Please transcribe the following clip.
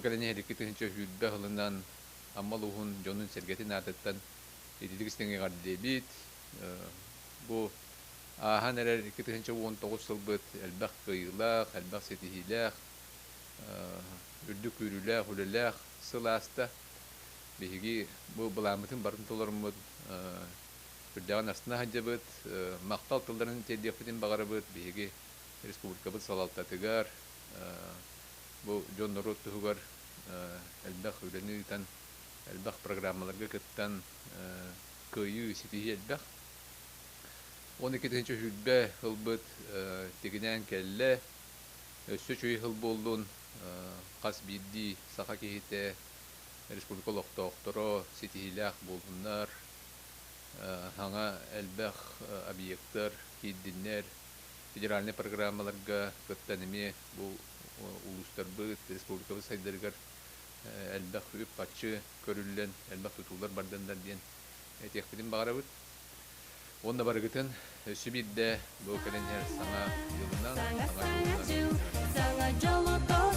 кэлэн иһэр 2020 сылынан Амма улууһун дьонун-сэргэтин аатыттан ититик истиҥ эҕэрдэлиибит. Бу ааһан эрэр 2019 сылбыт элбэх кыайыылаах, элбэх ситиһиилээх, үрдүк күүрүүлээх, үлэлээх сыл ааста. Биһиги бу былааммытын барытын толоруммут, үрдээҕин астына сылдьабыт, махтал тылларын тиэрдиэхпитин баҕарабыт. Биһиги республикабыт салалтатыгар, бу дьон-норуот туһугар элбэх үлэни ыытан, элбэх программаларга кыттан, кыайыы, ситиһии элбэх. 12 тыһыынча ылбыт тигинээн кэллэ. Өссө үчүгэй сыл буоллун, хас биирдии саха киһитэ, республика олохтоохторо ситиһиилээх буоллуннар, саҥа элбэх объектар киирдиннэр, федеральнай программаларга кыттан эмиэ бу улуустарбыт, республикабыт сайдарыгар элбэх үп-харчы көрүллэн, элбэх тутуулар бардыннар диэн этиэхпитин баҕарабыт. Уонна барыгытын өссө биирдэ бу кэлэн иһэр саҥа дьылынан, Саҥа саҥа саҥа дьылынан дьыл, саҥа дьолу.